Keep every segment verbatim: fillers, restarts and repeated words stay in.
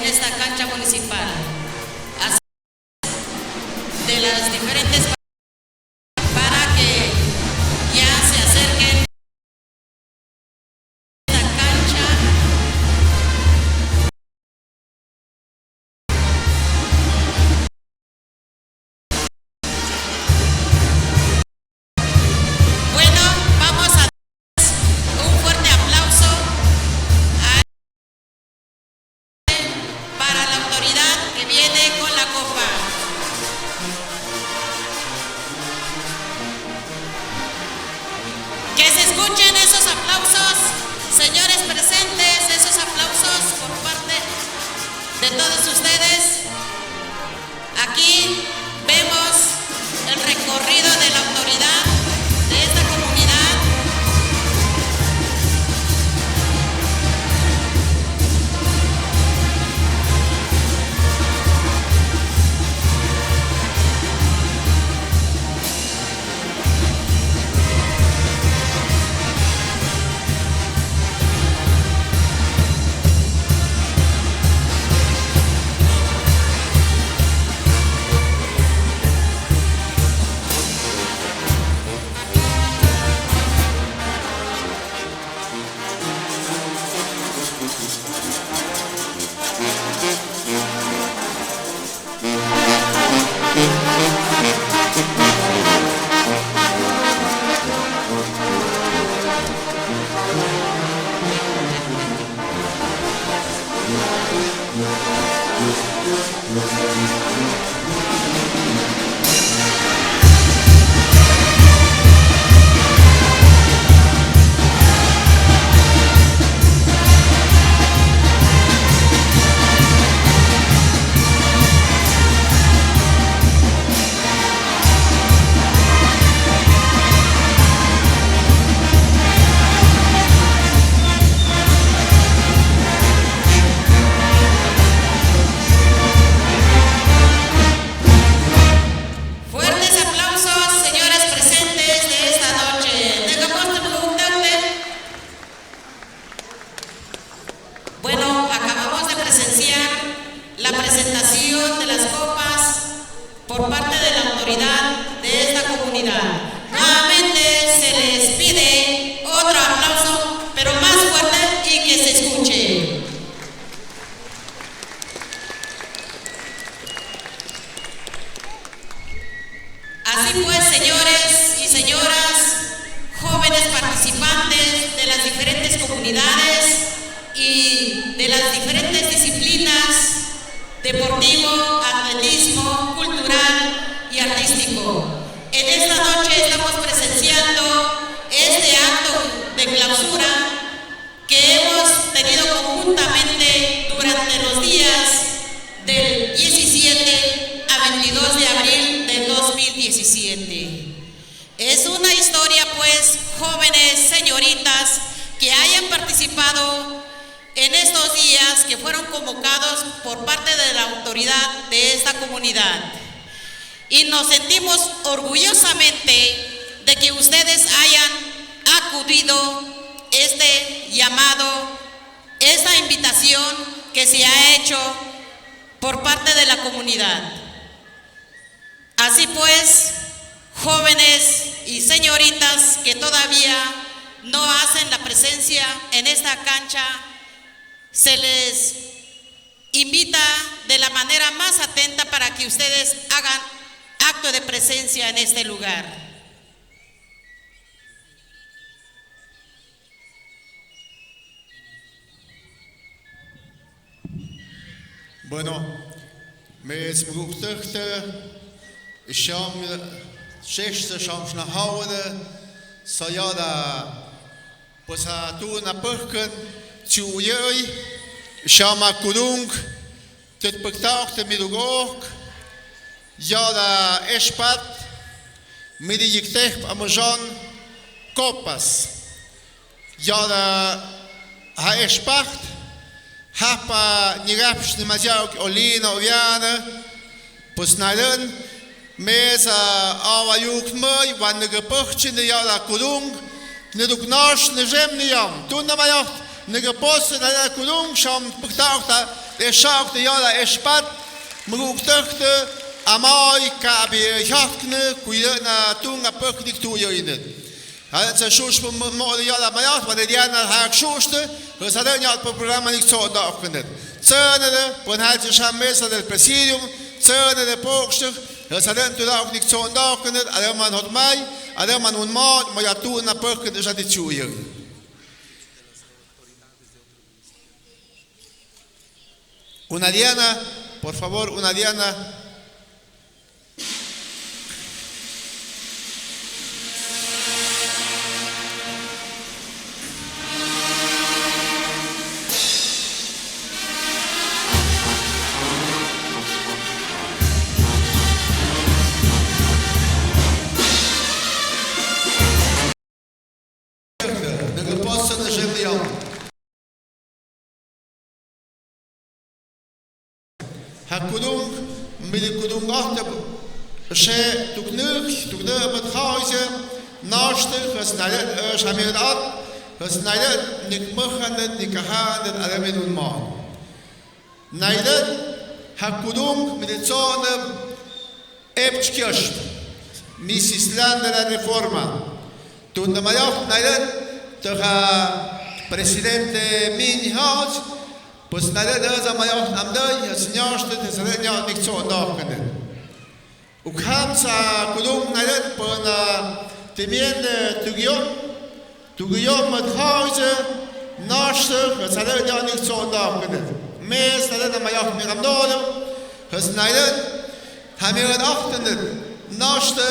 esta cancha municipal. Así de las diferentes para que ya se acerquen a esta cancha. Bueno, vamos a dar un fuerte aplauso a para la autoridad que viene con la copa. Que se escuchen esos aplausos, señores presentes, esos aplausos por parte de todos ustedes. Aquí vemos el recorrido de la autoridad de esta comunidad. Fuertes aplausos, señores presentes de esta noche. Tengamos un instante. Bueno, acabamos de presenciar la presentación de las copas por parte de la autoridad de esta comunidad. Nuevamente se les pide otro aplauso, pero más fuerte y que se escuche. Así pues, señores y señoras, jóvenes participantes de las diferentes comunidades y de las diferentes disciplinas, deportivo, atletismo, cultural y artístico, en esta noche estamos presenciando este acto de clausura que hemos tenido conjuntamente durante los días del diecisiete a veintidós de abril del dos mil diecisiete. Es una historia, pues, jóvenes, señoritas, que hayan participado en estos días que fueron convocados por parte de la autoridad de esta comunidad. Y nos sentimos orgullosamente de que ustedes hayan acudido este llamado, esta invitación que se ha hecho por parte de la comunidad. Así pues, jóvenes y señoritas que todavía no hacen la presencia en esta cancha, se les invita de la manera más atenta para que ustedes hagan acto de presencia en este lugar. Bueno, mes mgukhtëhtë, sham, sheshtë, sham shnahawdë, sayada, pues ha tu napëhkën, chu uyëy, shama kurung, tët pagtaoh të midugohk, yada eshpat, midi yiktehp amazon, copas. Yada ha eshpat, hapa nigapsh ni maziauk olina oviana, pues nailën, mesa awa yuk møy, wan nigapëhchi ni yada kurung, niduknosh ni zem ni yam, tu namayoht, nigapos ni yada kurung, sham pagtaoh ta, Eshaktø yala espat, muguktakte, amai kabi hyaktne, kuidana tunga pöknik tu yoindet. Hadø sa shush mo yala mayat, wane diana hak shushte, hadø nyat po programa nik so da oknet. Tsønede, pon hal sha mesa del presidium, tsønede pokshte, hadø tu da oknik so da oknet, adø man hot mai, adø man un mo, mo yatuna pöknet sa di chu yoin. Una diana, por favor, una diana. Ha kudung, midi kudung ahtep, she tuknuk, tuknuk amat khaise, nashte, has nailet, eh, shamirat, has nailet, nik mahanet, nik kahanet, alamin un ma. Nailet, ha kudung, midi tsone, Epchkiosh, Misislán de la Reforma. Tunda mayoh nailet, toha presidente Minhaj, pues nailet de mayoh namdai, señor, te te sale nyok nik so ndo kene. Ukham sa kudung nailet, pona timiende tugio, Tugio mat hause, nashte, hasale ya nik so da kene. Mes hasale da mayak mi kamdo, has nailet, hamilet ahtene, nashte,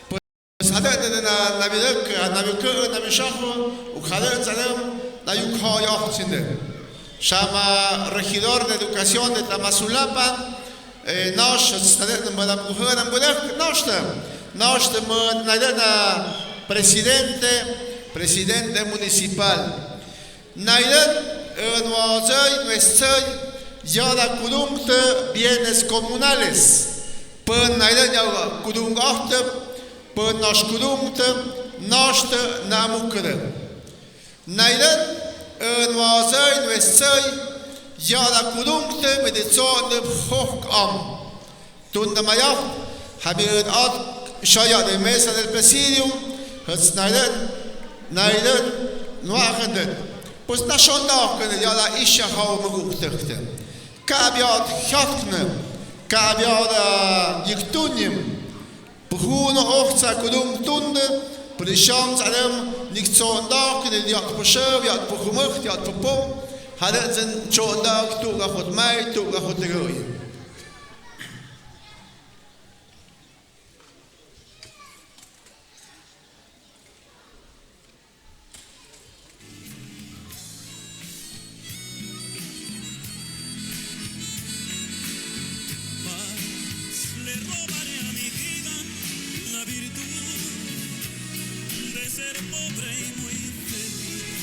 pues hade de na, navidek, naviku, navishahu, ukhale salem, na yukha ya ahtene. Shama regidor de educación de Tamazulapa, Eh, nash, stade, nambala, mujer, nambala, nash, nash, ma, nailet na presidente, presidente municipal. Nailet, eh, nuazai, nuesai, yada kudungte bienes comunales. Pon nailet yada kudung ahte, pon nash kudungte, nashte, namukede. Nailet, eh, nuazai, nuesai, yada kudungte, meditso, ne, hohk, am. Tunda mayak, habi, eh, at, shaya de mesa del presidium, hats nailet, nailet, nuakendet. Pues nashonda, kene yada isha hau maguktekte. Kabiat, hyatkne, kabiat, eh, yiktunim. Puhuna ohtsa kudung tunde, pudisham salem, nik so ndak, ne diak pushev, diak puhumeh, diak pupo, halen sen so ndak, tu gahot mai, tu gahot tegoi. Mas le robaré a mi vida la virtud de ser pobre y muy feliz.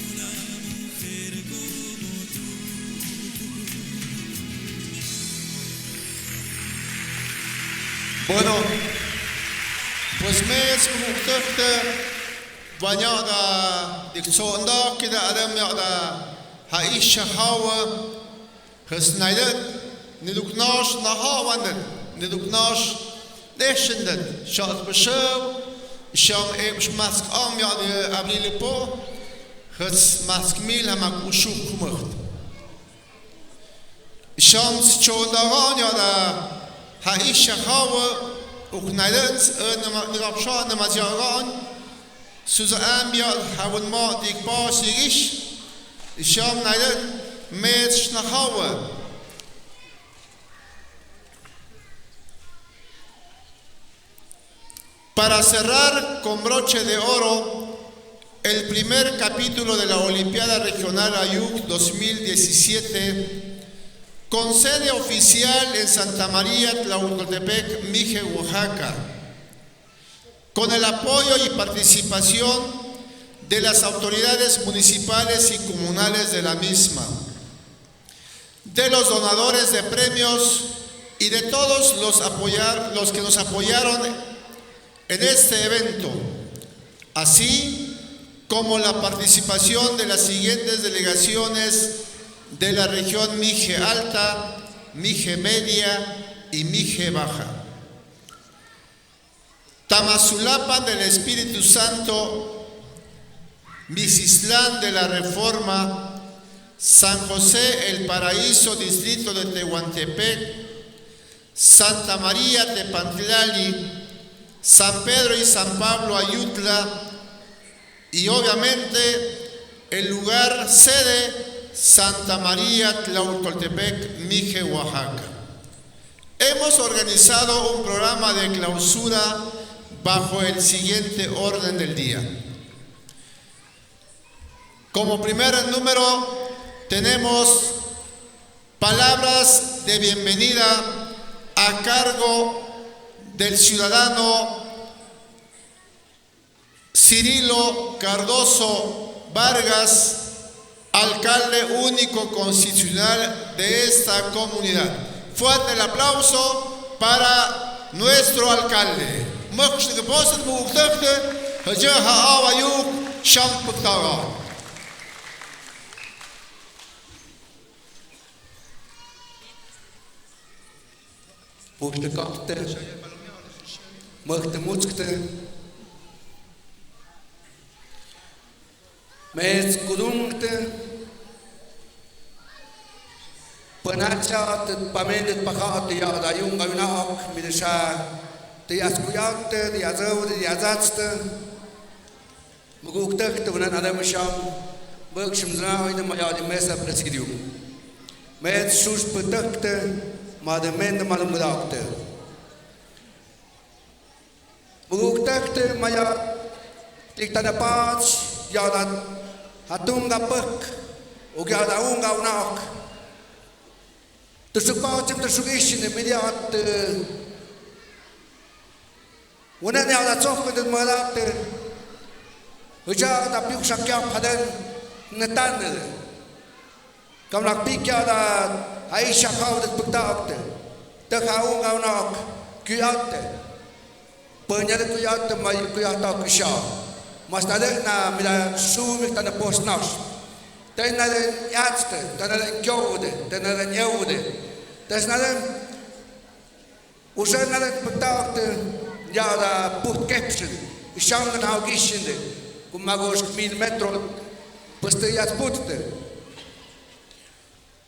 Una mujer como tú. Bueno, pues me es un gusto. Ba nyada dik so nda kida adam nyada ha isha hawa. Has nailet, niduk nash na hawandet, niduk nash deshendet, shat bashaw, sham e mask am nyada abril po, has mask mil ha mak ushuk kumaht. Shams chonda ganya da ha isha hawa uknailet, eh, nama, nigapsha nama jagan. Suza ambia hawan ma dik pa sigish. Sham nailet, mech na hawa. Para cerrar con broche de oro el primer capítulo de la Olimpiada Regional Ayuk dos mil diecisiete, con sede oficial en Santa María Tlautoltepec, Mije, Oaxaca, con el apoyo y participación de las autoridades municipales y comunales de la misma, de los donadores de premios y de todos los apoyar-, los que nos apoyaron en este evento. Así, como la participación de las siguientes delegaciones de la región Mije Alta, Mije Media y Mije Baja. Tamazulapán del Espíritu Santo, Mixistlán de la Reforma, San José El Paraíso, distrito de Tehuantepec, Santa María Tepantlali, San Pedro y San Pablo Ayutla, y obviamente el lugar sede, Santa María Tlautoltepec, Mije, Oaxaca. Hemos organizado un programa de clausura bajo el siguiente orden del día. Como primer número tenemos palabras de bienvenida a cargo del ciudadano Cirilo Cardoso Vargas, alcalde único constitucional de esta comunidad. Fuerte el aplauso para nuestro alcalde. Mokshnik posen mukdekte, haja ha awa yuk, shampuktara. Pukte kakte, mekte mutskte, mets kudungte, penacha te pamende paha te ya da yung gawina ok, midesha te ya skuyakte, te ya zau, te ya zatste. Muguktak te bunan ada masham, bak shimzna oi de maya de mesa presidium. Met sus petak te, ma de men de malum mudak te. Muguktak te maya, tik tana pach, ya da hatung da pek, uk ya da unga unak. Tusuk pachim tusuk ishin de midiat, Wene ni ada tsok de mada te. Uja da piuk shakya paden netan de. Kamlak pikya da ai shakau de pukta ok te. Te kau ngau nok kuyat te. Penya de kuyat te mai kuyat ta kusha. Mas na de na mida sumik tana posnas. Te na de yats te, te na de kyou de, te na de nyeu de. Te na de Usa na de pektaokte, ya da put kepshin, isham na hau gishin de, kuma gosh mil metro, pues te ya put te.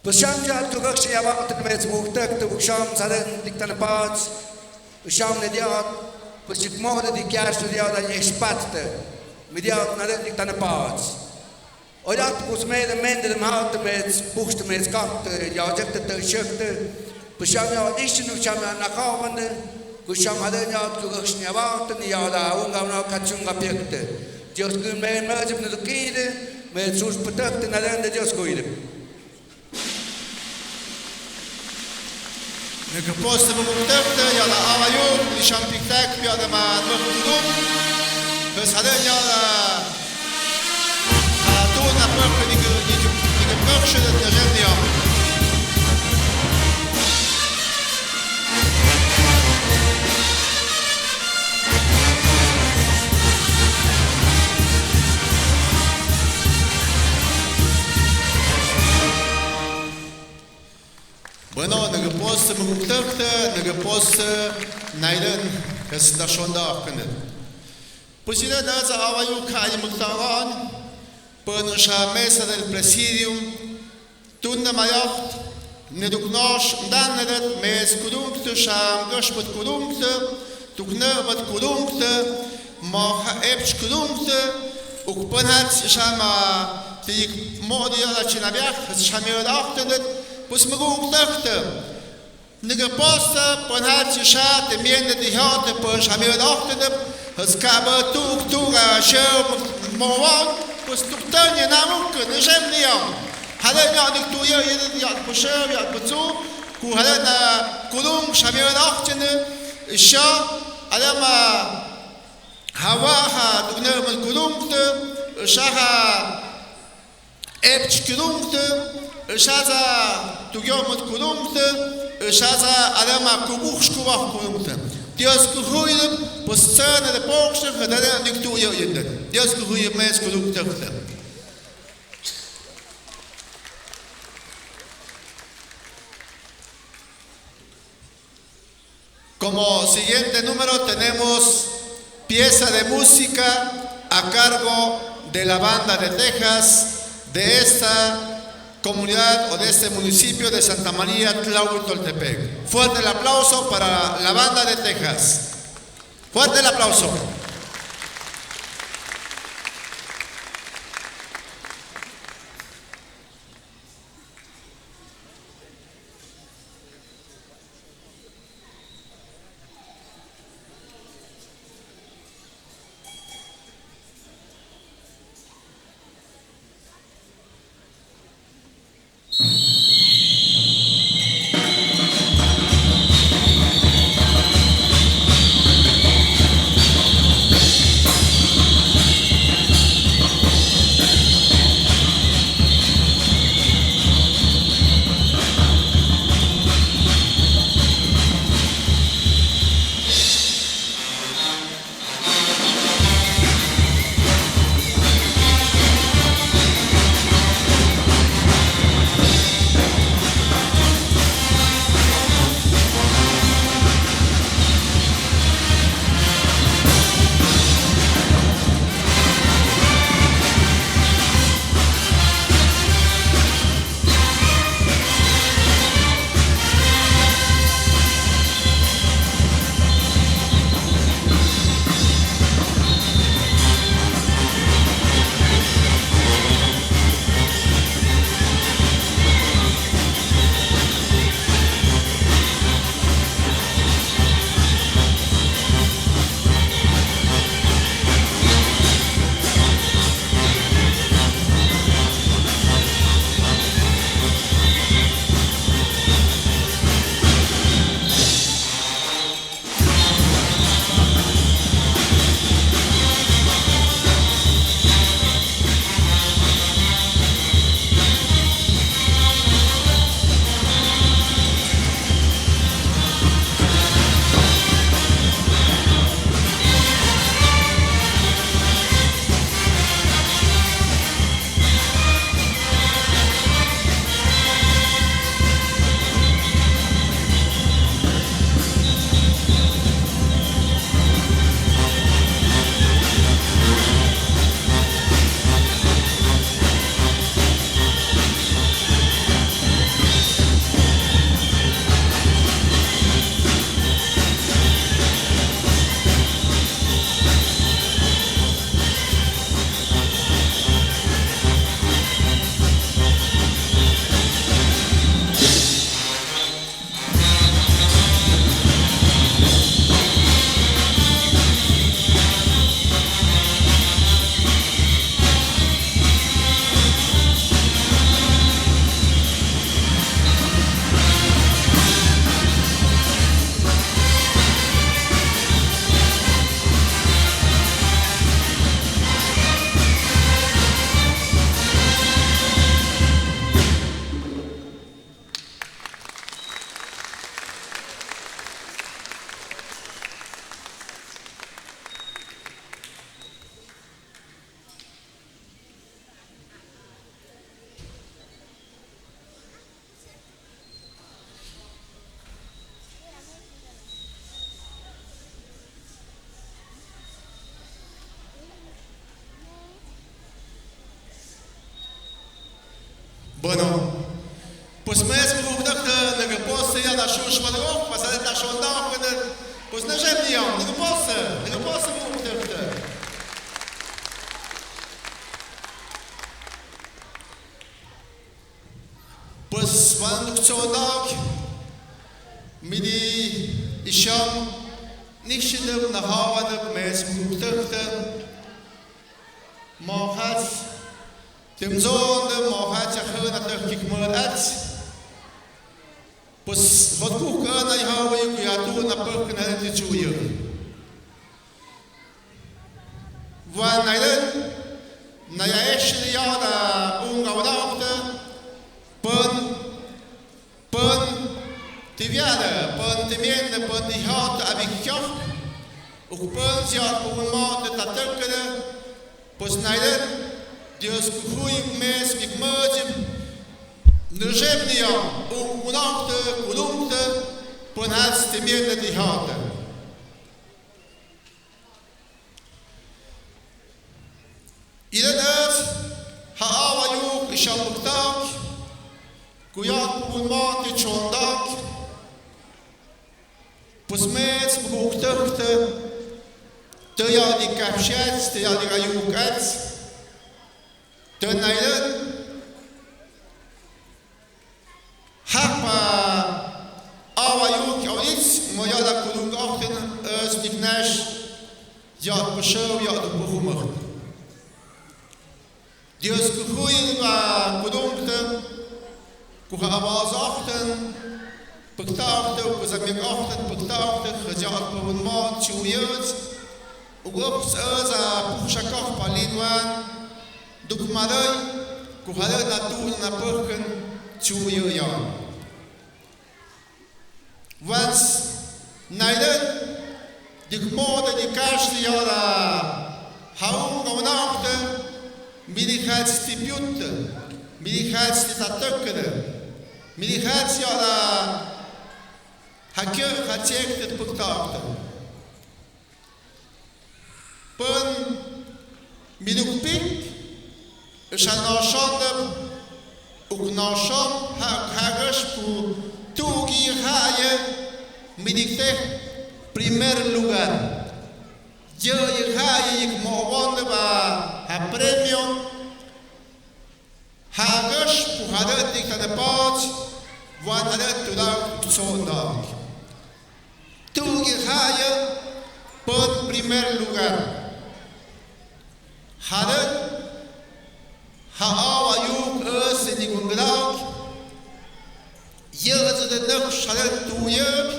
Pues sham ya tu gakshi ya ba te met muktek te usham sa de diktan pats, usham ne dia, pues ik mo de dikyas de dia da yespat te, mi dia na de diktan pats. Oyat kus me de men de mahat me push me skak te ya jek te te shek te. Pusham ya ishin usham ya na ka wande. Kusham hade ya ku gaksh nya ba te ni ya da unga na kachunga piek te. Dios ku me me jip ne kide me sus petek te na de Dios ku ide. Neke poste muktek te ya da awayu, ni shampiktek pia de ma mukdum. Pues hade ya da Atun na pwèk nike, nike, nike pwèk shëndet na zhëndia. Bueno, neke poste mukuktekte, neke poste naiden, es da shonda akende. Pues ina na za awayu ka ayi muktawan, pën sha mesa del presidium, tunda mayoht, neduknosh, ndan nedet mes kudungte, sha mgësh pët kudungte, tuknëmët kudungte, moha epch kudungte, ukpënhat sha ma, ti modi ala chinabiak, sha mi aktendet, pues muguktekte. Neke poste, pën hat sha, te miende di hot, te pën sha mi wad okte de, has ka ba tuk tuk a sheu mo wan, pues tuk tanya na muk, ne shem ni yam. Hale na dik tu ya, ya, ya, po sheu, ya, po tu, ku hale na kulung sha mi wad okte de, sha, hale ma, hawa ha, tuk ne ma kulung te, sha ha, Epch kudungte, sha za tugyomët kudungte, sha za alama kubuhsh kubah kudungte. Dios ku huyu, pues tsana de poksa, kadana niktu yo yenda. Dios ku huyu mes ku luk takta. Como siguiente número tenemos pieza de música a cargo de la banda de Texas de esta comunidad o de este municipio de Santa María Tlahuitoltepec. Fuerte el aplauso para la banda de Texas. Fuerte el aplauso. Bueno, pues mes ku bukdakta, naka pos ya da shush ma do, pas ada ta shonda, pues na jem niya, naka pos, naka pos ku bukdakta. Pues wan nuk chondak, midi isham, nishidem na hawa nak mes ku bukdakta. Mohas, tim zon de mohas ya khana tak kik mur at. Pues hot ku kana ya hawa ya ku ya tu na pak na ti chuya. Wan na den, na ya esh ya da unga wada okta, pun, pun, ti Yade, pyntiminade, pyntihaotade, abikhioh. Uk pynsiat, uk pynmade, tatekade. Pues naiden, Dios kuhuiyi mes mikmajim. Nusem niya, uk kunaokte, kulungte, pynhats timinade, tihaotade. Idan es, ha awa yuk isham puktak, kuyak pun mati chondak, pues mes muktak te, te ya di kapshat, te ya di ayuk at, te nailen, Hapa awa yuk awit, mo yada kulung okten, es dignash, yad pushaw, yad puhumak. Dios kuhuiyi ba kulungten, kuha awa okten, pekta okten, kuzamik okten, pekta okten, hajak pun mo chuyat, Uk sa puhsakak palinwan, duk maday, kuhada na tu na pehken, chuya ya. Wans, naidan, dik moda di kash di yara, haung gawnakte, midi hats ti piutte, midi hats ti tatekde, midi hats yara, hakye, hakyek te pektakte. Pyn miduk pik, sha noshon de, uk noshon, ha, hagash pu, tugi haye, midikte, primer lugar. Ye haye, ik mo wonde ba, ha premio, Hagash pu hadet dik tane pach, wan hadet tudak sondak. Tugi haye, pyn primer lugar. Hadet, ha awa yuk es ni gunglak. Yek de nek hadet tuyek.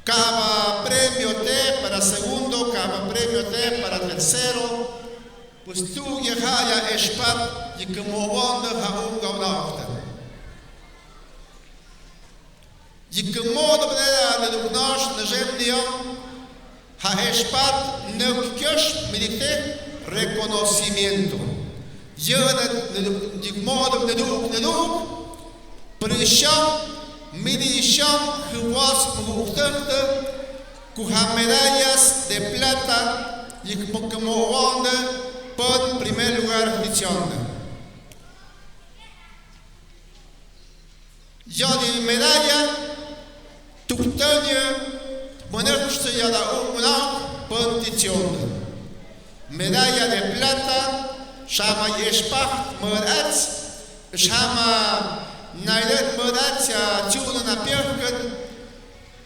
Kaba premio te para segundo, kaba premio te para tercero. Pues tugi haya espat, yik mo wonde ha ung gawnakte. Yik mo de manera de duk nash na jem niya, ha espat nuk kyosh midikte reconocimiento. Yene de duk, yik mo de duk, de duk. Prisham, midi isham, huwas muguktekte, kuha medallas de plata, yik mo wonde, pyn primer lugar hichonde. Yadi medalla, tuktaña, manekste yada unguna, pyn tichonde. Medalla de plata, shama yeshpah, murats, Shama naidet mudad cha chuna na piahkan.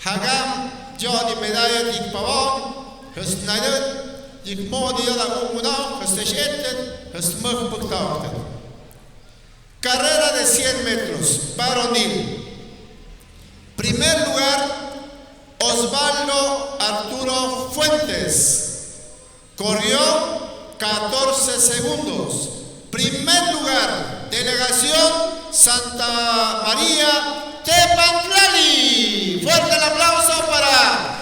Hagam jodi medalla dik pawon. Hus naidet dik modi yada umuna. Hus tesh etten. Hus mug puktaokten. Carrera de cien metros. Varonil. Primer lugar, Osvaldo Arturo Fuentes. Corrió catorce segundos. Primer lugar, delegación Santa María Tepantlali. Fuerte el aplauso para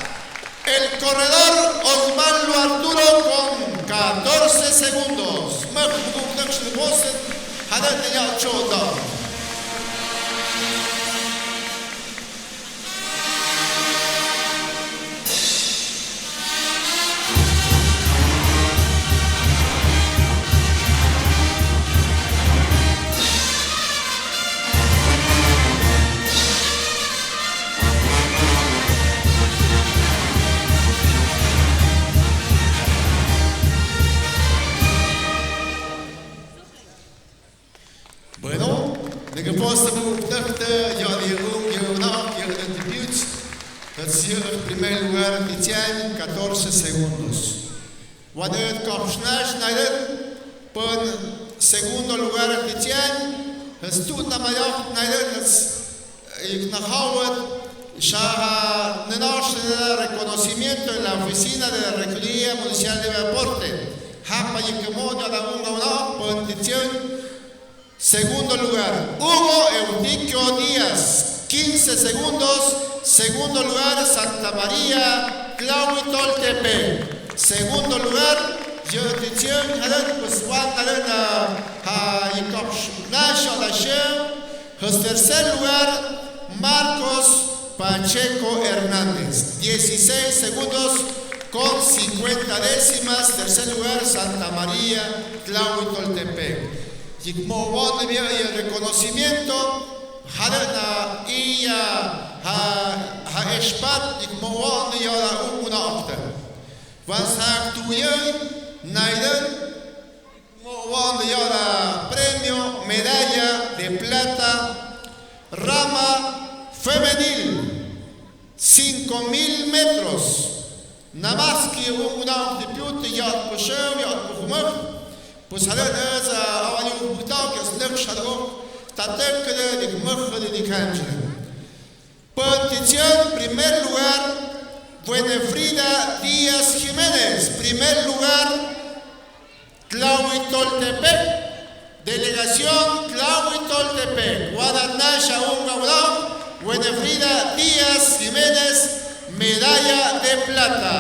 el corredor Osvaldo Arturo con catorce segundos. Bueno, neke poste bu tëhte, ya di ung, ya unak, ya unak di piuch. Hëts yë primer lugar, tichani, catorce segundos. Wadet kapshnash naidet, pën segundo lugar, tichani. Hëts tut na mayak naidet, hëts Ik nahawet, shaha nenosh reconocimiento en la oficina de la Regiduría Municipal de Deporte. Hapa yik mo ya da un gauna, pën tichani. Segundo lugar, Hugo Eutiquio Díaz. Quince segundos, segundo lugar, Santa María Tlahuitoltepec. Segundo lugar, yëti chieng' halën, pues wan halën, ah, ha yikapshna shala shë. Pues tercer lugar, Marcos Pacheco Hernández. Dieciséis segundos con cincuenta décimas. Tercer lugar, Santa María Tlahuitoltepec. Yik mo wan bia y el reconocimiento. Halën na iya ha, ha espat yik mo wan ya la un una okta. Wan sak tu ya nailën mo wan ya la premio medalla de plata rama femenil. Cinco mil metros. Namaski un una okti piuti ya pu shëw ya pu jumëh. Pues halën na sa awali un pu tau ke snëk shadok. Tatek ke de dik mëh de dik hanjë. Pantician, primer lugar, Winifrida Díaz Jiménez, primer lugar, Tlahuitoltepec, delegación Tlahuitoltepec, wan natnasha un gaulau, Winifrida Díaz Jiménez, medalla de plata.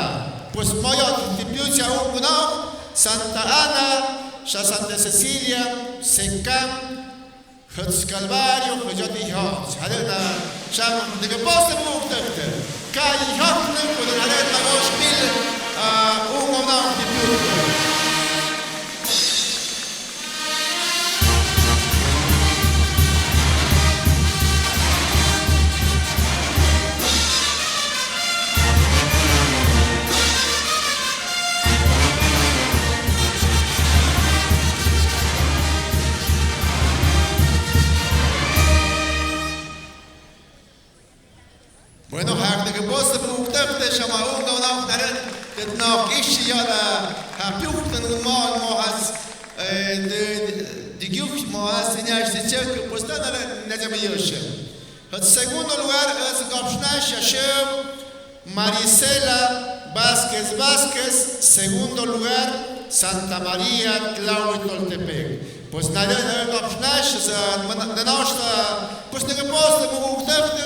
Pues moyo tipiucha un gaulau, Santa Ana, sha Santa Cecilia, Secán, Hëts Calvario, hëyot i hot. Halën na, sham, nëkë poste mu uktëkte. Ka i hot në, ku dën halën na gosh pil, ah, u ngona di pil. Bueno, hak de que vos te preguntaste, shama un no no naren, que no kishi ya la, ha piuk tan un mo, mo has, eh, de, de, de giuk mo has, señas de chek, pues tan naren, na ya me yoshe. Hëts segundo lugar, hëts gopshna shashem, Marisela Vázquez Vázquez, segundo lugar, Santa María Tlahuitoltepec. Pues nalë, nalë gopshna sh-, sa, man-, nanoshta, pues nëkë poste mu uktëkte,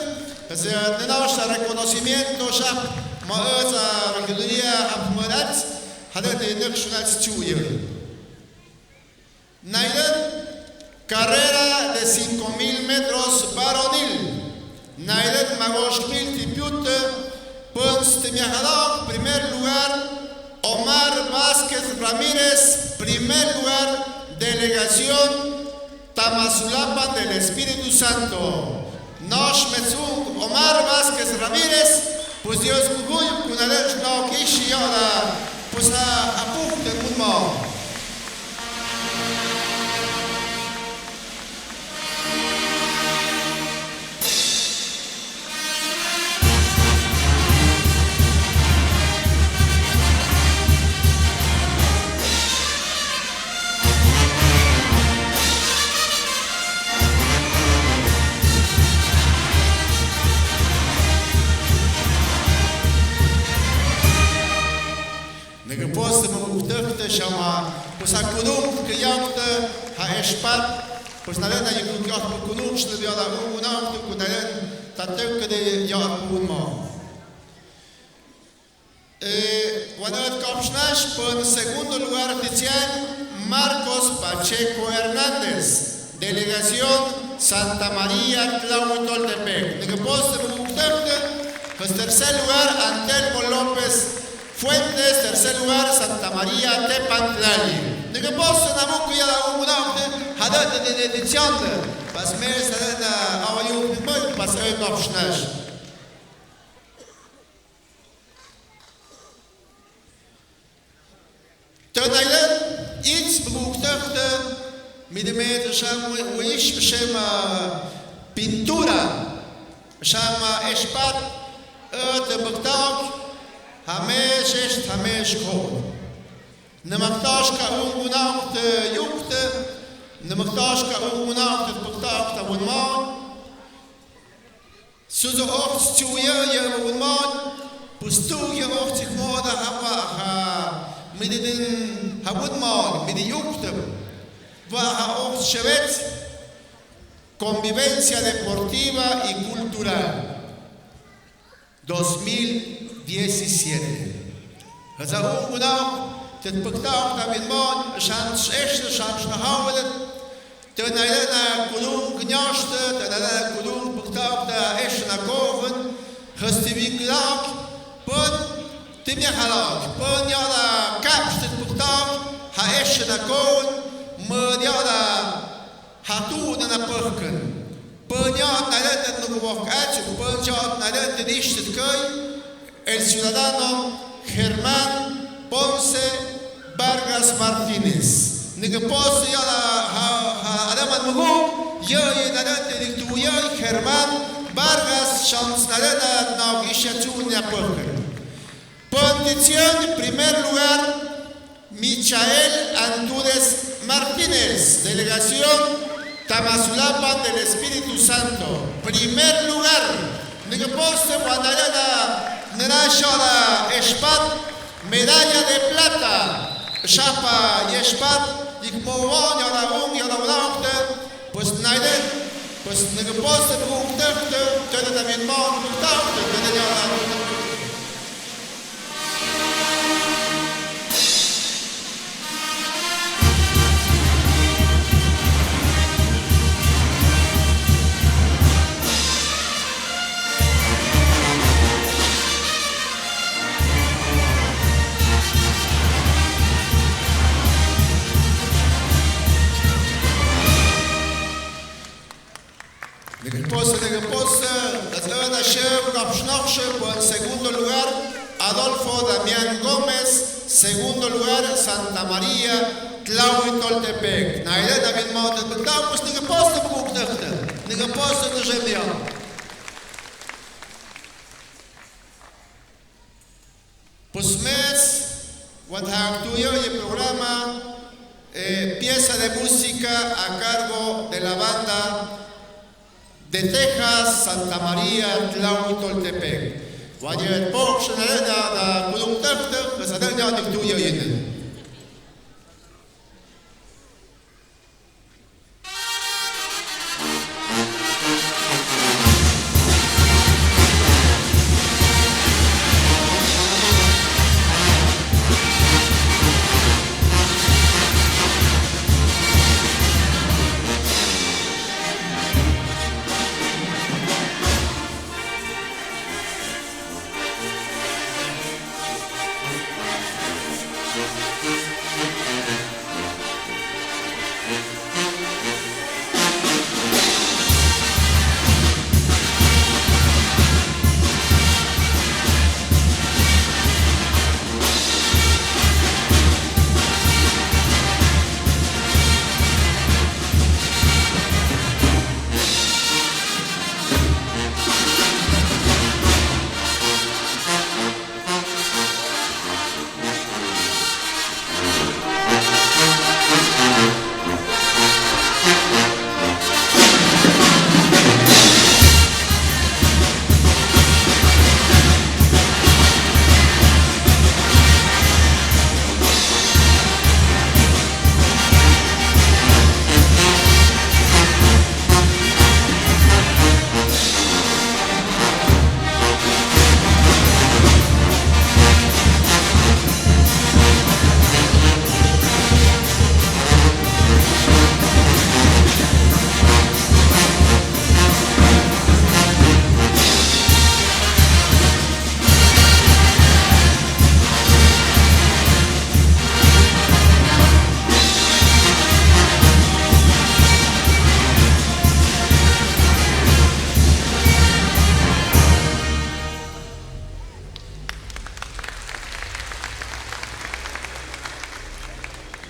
sa, nanoshta reconocimiento shap, ma, sa, regiduría hap manats, hadë të nëkë shunats chuyë. Nailet, carrera de cinco mil metros varonil. Nailet magoshmil tipiutë, pons temiahalok, primer lugar, Omar Vázquez Ramírez, primer lugar, delegación Tamazulapán del Espíritu Santo. Nosh metsung Omar Vázquez Ramírez, pues Dios kuhuy kunalësh no kishi yoda, pues a, apuk de mundo. Nëkë poste mu uktëkte shama, pues a kudung ke yakte, ha espat, pues nalë na yukuk yak kudung shte biala u, una ukte kunalë, tatëk de yak un mo. Eh, wanat kapshnash pon segundo lugar tichian Marcos Pacheco Hernández, delegación Santa María Tlahuitoltepec. Nëkë poste mu uktëkte, pues tercer lugar, Antelmo López Fuentes, tercer lugar, Santa María Tepantlali. Nëkë poste na mu kuya la u, una ukte, hadë de, de, de, de, chande. Pas mes, hadë na, awayu, pas, eh, kapshnash. Të nailet, its buktakte, midemet sham wish shema pintura, shama espat, ët buktak, hamesh esht, hamesh ko. Nëmaktash ka un unauk të yukte, nëmaktash ka un unauk të buktak të wunmaun. Suzu oht chuya ya wunmaun, pustu ya oht chikmoda hapa ha, mididin ha wunmaun, midi yukte. Wa ha oht shewet, Convivencia Deportiva y Cultural dos mil diecisiete. Haza ung nguna'ok tëtpykta'ok ta binmon, shan shesh, shan shnahawedet. Tënayana kulung knyashtï, tënayana kulung pykta'ok ta esh na kowen. Hastibik la'ok, pon timya hala'ok, pon yala kapsh tëtpykta'ok ha esh na kowen, mën yala ha tu nana pöhkün. Pon yala naleten nukubok achuk, pon yala naleten ishtitköy, el ciudadano Germán Ponce Vargas Martínez. Nigapos yala ha, ha, adaman mugu, yöy naleten niktu yöy Germán Vargas, shams naleten nau isha chu nana pöhkün. Pon tithian, primer lugar, Michael Antúnez Martínez, delegación Tamazulapa del Espíritu Santo. Primer lugar, nigapos wan naleten nana shara eshpat, medalla de plata, shapa yeshpat, ikmo wan yala ung yala wan okte, pues naleten, pues nigapos wan okte, tënayana binmon okte, tënayana Nigapos, nigapos, nagana shep kapshnokshe, pon segundo lugar, Adolfo Damián Gómez, segundo lugar, Santa María Tlahuitoltepec. Naleten binmon tëtpykta'ok, pues nigapos wan okte, nigapos wan nushe miya. Pues mes, wan haktuyo ye programa, eh, pieza de música a cargo de la banda de Texas, Santa María Tlahuitoltepec. Wan ye pok shanaleten da kulung tëktëk, shanaleten niktuyo yenen.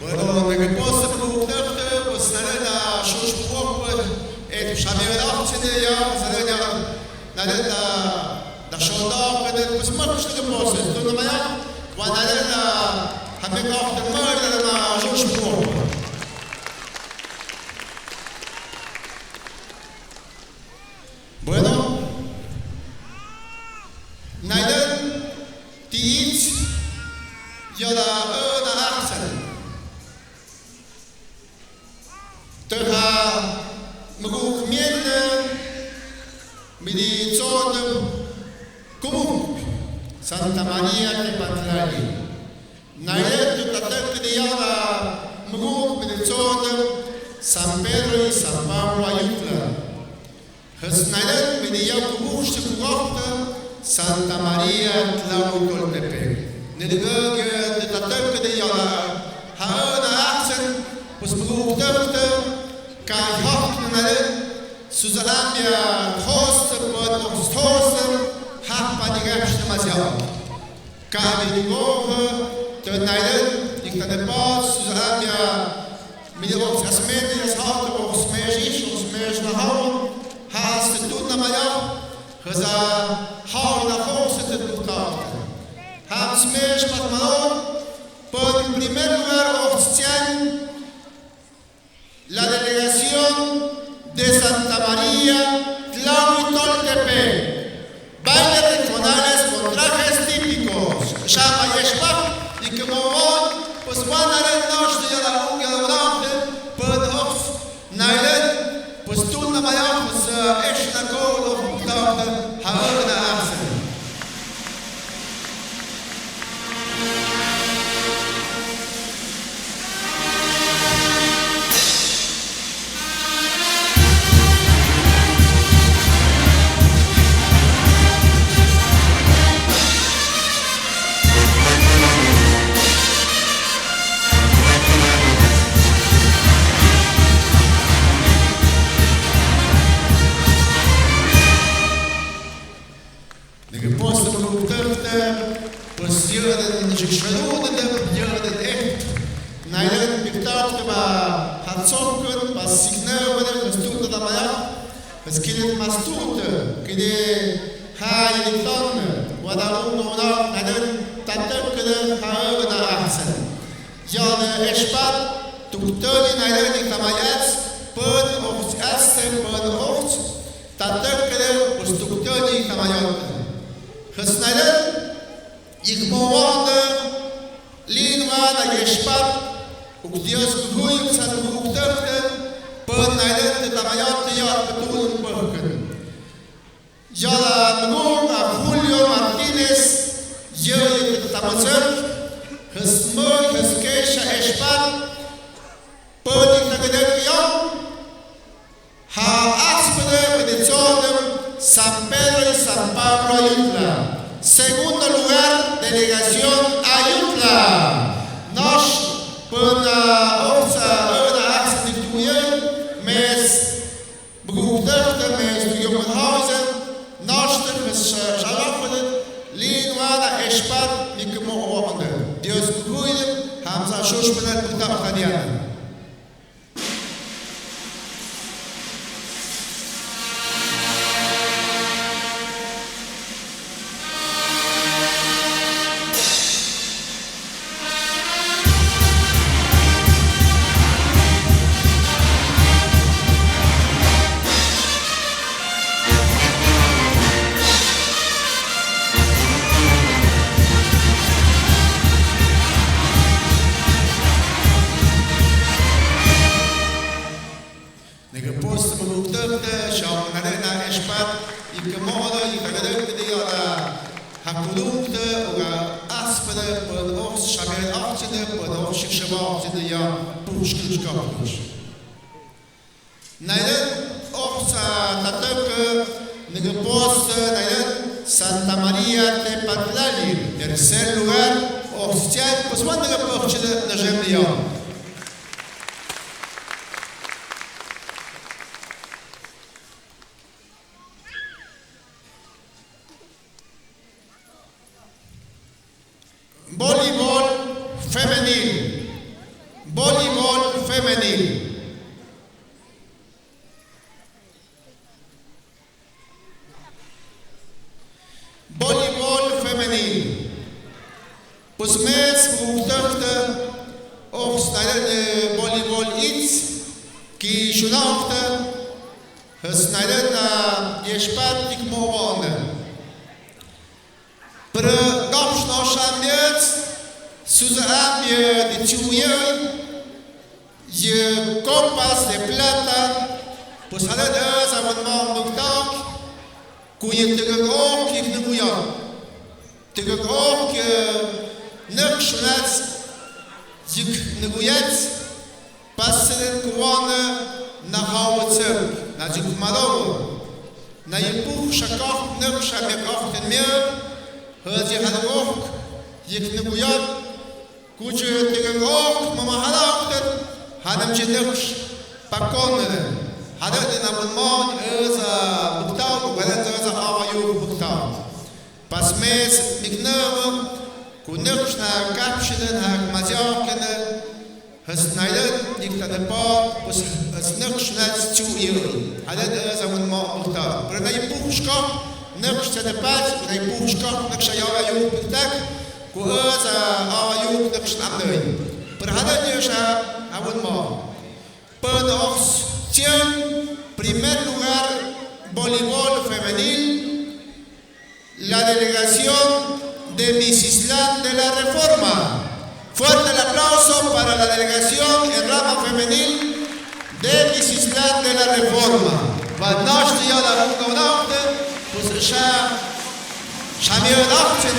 Bueno, nigapos wan okte, pues naleten shush wan okte, eh, tu shami wan okte ya, naleten, naleten da shonda okte, pues mak shush nigapos, tu namaya, wan naleten, hame ka okte, mak naleten shush wan okte. Bueno, naleten tiits, yala, eh, na ahsan. Tëha, Muguk mientö, midi tsodö, kumuk, Santa María Tepaltlali. Nairen tu tatak di yala, muguk midi tsodö, San Pedro y San Pablo Ayutla. Has nairen midi yau kumuk si kuwaktö, Santa María Tlahuitoltepec. Nidi gagö tu tatak di yala, ha na ahsen, pues muguk taktö, ka hak nairen, Suza ambia host, pon host, hahpa di gapsh na masiao. Ka di goho, tö nairen, di tane pas, suza ambia, midi host asmeni, as hahto, host mesh ish, host mesh na hao, has tun na maya, haza hao na host tun tao. Has mesh pat malo, pon primer lugar host tian, La delegación de Santa María Tlahuitoltepec, baile regionales con trajes típicos. Shama yeshbak, y como on, pues, wan nairen nosh de yala un yala un, pues, nairen, pues, tun na maya, pues, eh, esh na ko, lo, ha na ahsen. Nigapos na muguktakta, pues yadin shikshadudin, yadin eh. Nairen piktakta ba, hatsokun, ba sikna, ba nigapos tukta ba maya, ba skilin mas tukta, kidi ha yadin tong, wada ungo na, nairen tatakta, ha na ahsen. Yade eshpat, tuktani nairen tamayats, pon ochts atste, pon ochts, tatakta, pues tuktani tamayat. Has nairen, ikmo wanda, lin wada eshpat, uk Dios kuhuy, san kuhuktakta, pon nairen tamayat, ya patun pahkan. Yala nunga Julio Martínez, yaya tamasek, hasmoi, haskesha eshpat, podi tagadek yau, ha aspede, pedi tsodem, San Pedro y San Pablo Ayutla. Segundo lugar, delegación Ayutla. Nosh, pena, osa, ena, aspede tuye, mes, Buguktakta mes tu yoman hausen, noshtak mes sha-, shalakwadet, lin wada eshpat, mikmo wanda. Dios kuhuyen, hamsa shushpanet buguktakta diana. Nigapos muguktakta, shaw ngarena eshpat, ikamodo, ikagadak, kadiara, hakudukta, uga aspede, pon oks, shamel okside, pon oks, shikshaba okside, ya, pushkil shkapkush. Nairen, oks, tatak, nigapos, nairen, Santa María Tepatlali, tercer lugar, oks, chay, pues, wan nigapokchide, najem, ya. Voleibol femenil. Voleibol femenil. Voleibol femenil. Pues mes muguktakta, oks nairen, eh, voleibol its, ki shunakta, has nairen, ah, yeshpat ikmo wanda. Pero gapshno shambiet, suza ambie di chuye, ye copas de plata, Pues hadad, eh, sa wan ma muktak, kuya tega kok yik nukuya. Tega kok, eh, nukshmats yik nukuyats. Pasen kuwana na hawatsek, na yik madawa. Na yipuk shakak nuksha mekak ten mia. Haji hadad kok yik nukuya. Kuchu tega kok mama hadad kok ten, hadam chi nuksh pakon ten. Hadad na wan ma, eh, sa muktak, wan sa sa awa yuk muktak. Pas mes miknama, ku nukshna kapshina ha maziak kena, has nailat nikta na pa, pues has nukshna chu iyo. Hadad, eh, sa wan ma muktak. Pero na yipuk shkak, nukshna na pa, na yipuk shkak, nuksha yawa yuk muktak, ku, eh, sa awa yuk nukshna amdai. Pero hadad yo sa, ha wan ma. Pan ox cien, primer lugar, voleibol femenil, la delegación de Misislán de la Reforma. Fuerte el aplauso para la delegación en rama femenil de Misislán de la Reforma. Wan nashti ya la unga unauhte, pues sha, sha mi unauhte,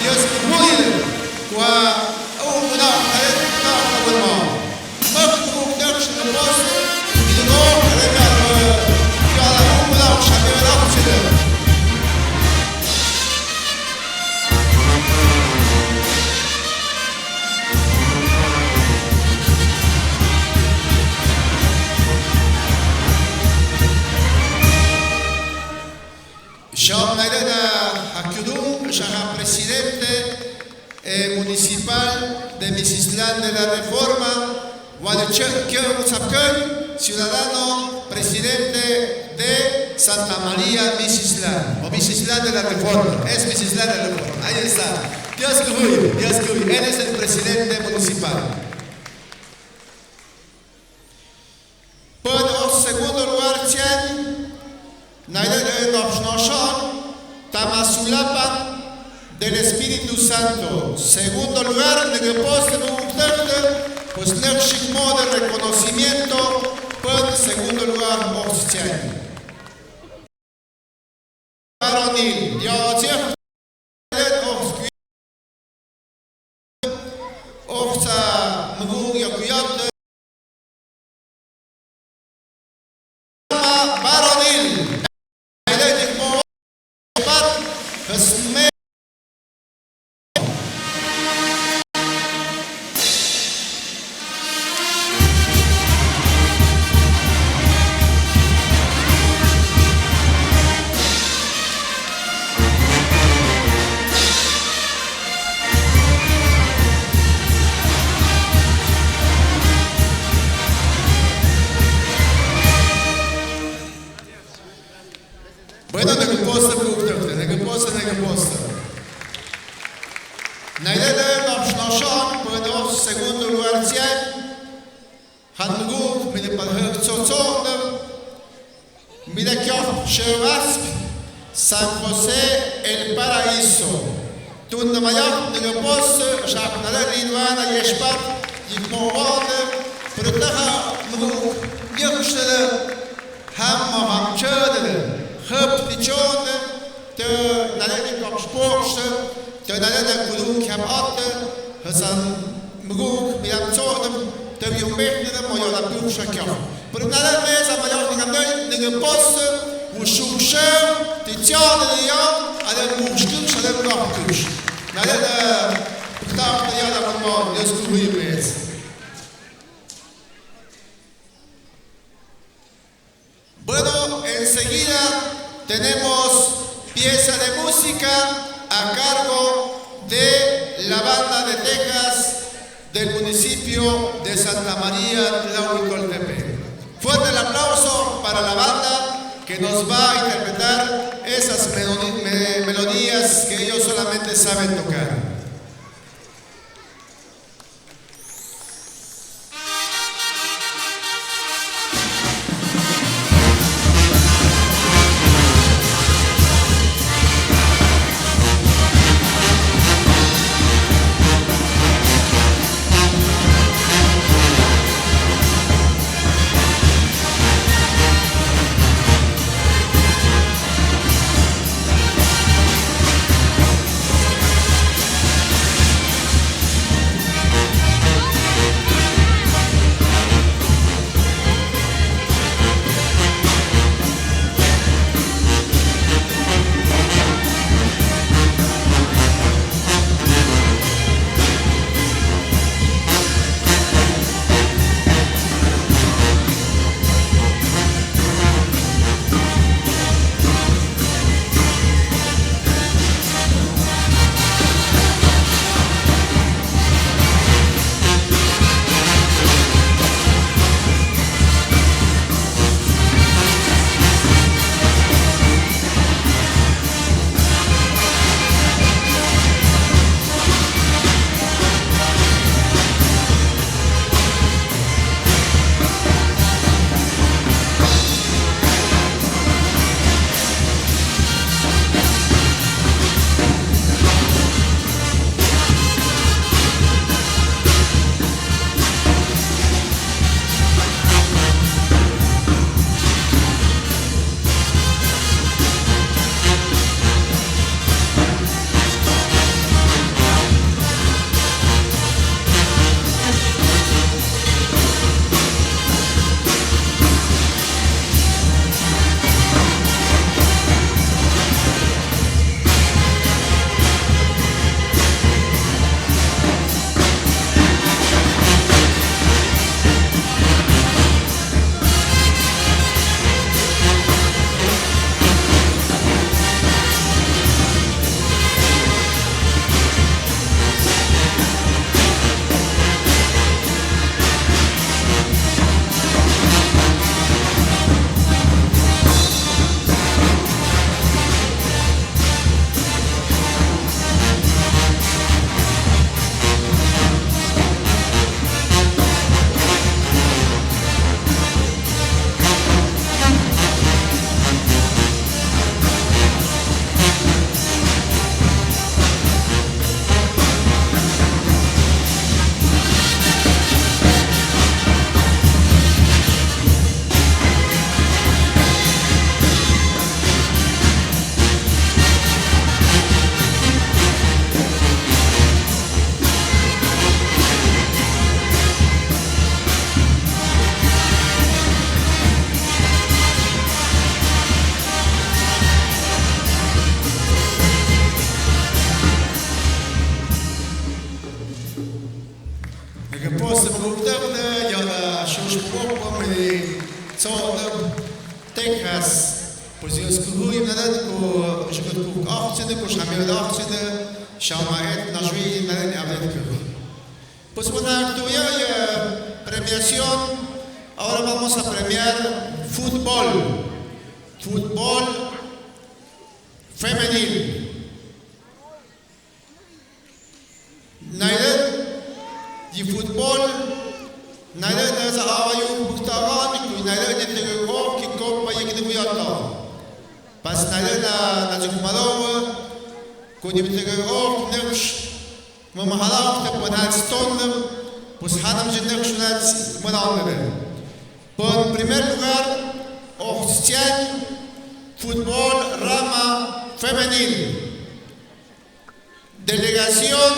Dios ki huye, kwa, unauhte, unauhte, unauhte. Sha nailat na ha kyudung, sha ha presidente, eh, municipal de Misislán de la Reforma, Walichek Kyung Sapkun, ciudadano, presidente de Santa María Misislán, o Misislán de la Reforma, es Misislán de la Reforma, ahí está. Dios ki huye, Dios ki huye, él es el presidente municipal. Pues, segundo lugar, cien, nailat, eh, nopshnoshon, Tamasulapan del Espíritu Santo. Segundo lugar, neke poste, pues, neke shikmo de reconocimiento, pues, segundo lugar, oxchay. Varonil, ya, Oxsa mgung ya kuyat. Varonil. Bueno, neke poste, neke poste, neke poste. Nailat, eh, nopshnoshon, bueno, segundo lugar, chay. Han mgung, mine palhek tsotsona. Mine kyok shewasp, San José El Paraíso. Tun na mayak, neke poste, shak nala rinwana yeshpat, yikmo wana, pero taha mgung, yek shele, Ham mo ham chödele, hep ti chonde, te naleni kok spokse, te naleni kulung kiam otte, hasan muguk miam chonde, te yung mehne mo yola puk shakyam. Pero naleni mesa mo yola ningam ne, ninge posse, u shuk shem, ti chonde ya, ale muguk shkuk, ale muguk kush. Naleni, pukta te yala mo, Dios ku hui mes. Bueno, enseguida tenemos pieza de música a cargo de la banda de Texas del municipio de Santa María Tlahuitoltepec. Fuerte el aplauso para la banda que nos va a interpretar esas melodi-, me-, melodías que ellos solamente saben tocar. Texas, pues Dios kuhuy naden ku shukut ku oxchide ku shamir oxchide, shama et nashwi naden abet ku. Pues una tuya ya premiación, ahora vamos a premiar fútbol, fútbol femenil. Nailet, yi fútbol, nailet na sa awa yu buktawan, ku nailet ni tege ko, ki kopa yi ki yata. Pas nailet na, na jik malawa, ku ni tege ko, neksh, ma mahala, te panal stone, pues hanam ji neksh na malawa. Por primer lugar, Oxtian, fútbol, rama, femenil. Delegación